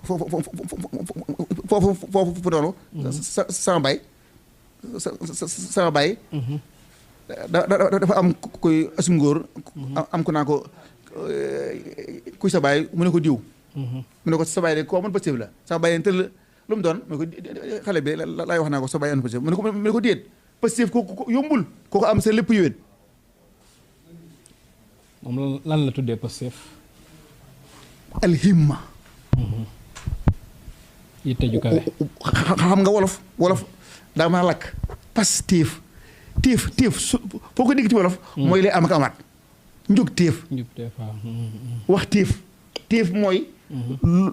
foofu noonu sama bay sama bay dafa am koy asum ngóor am ko naa ko kuy sa baay mu ne ko diw mu ne ko sa baay de koo mën positif la sa baay tëll lu mu doon mu ne ko xale bi laay wax naa ko sa baay an positif mu ne ko déet positif ko yombul koo ko am sa lépp yéwén moom lan la tuddee positif alhimma yitte ju kawe xam nga wolof daa mën a lakk positif tiif foo ko dégg ci wolof mooy lay am ak amaat njug tiif wax tiif mooy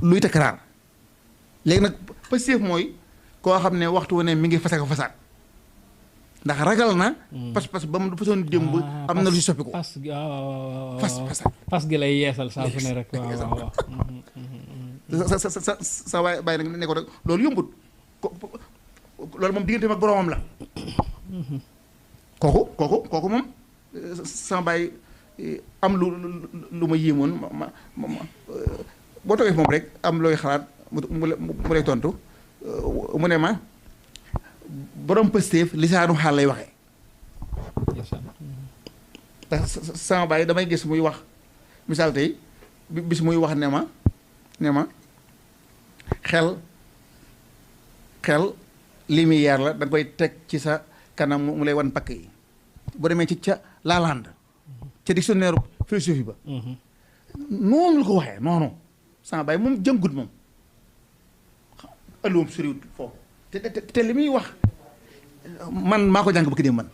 luy takraar léegi nag positif mooy koo xam ne waxtu wu ne mi ngi fasaka fasaat ndax ragal na pas ba mu façon démb am na lu si soppiku fas gi lay yeesal saa su ne rek waaw sa waay bàyyi nag ne ko rek loolu yombut loolu moom diggante ak boroomam la kooku moom sama bàyyi am lu ma yéemoon boo toogee moom rek am looy xalaat mu lay tontu mu ne ma borom Pastef lisaanu xaal lay waxee ndax sama bàyyi damay gis muy wax misaal tey bis muy wax ne ma xel lumière la da nga koy teg ci sa kanam mu lay wan pakk yi boo demee ci ca Lalande ca dictionnaire philosophie ba noonu la ko waxee noonu sama bàyyi moom jëngut moom ëlluwam suriwut foofu te li muy wax man maa ko jàng ba ki dem man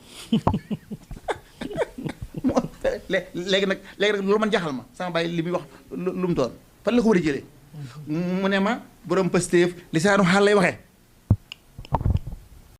léegi nag loolu man jaaxal ma sama bàyyi li muy wax lu mu doon fan la ko war a jëlee mu ne ma borom Pastef lisaanu xaal lay waxee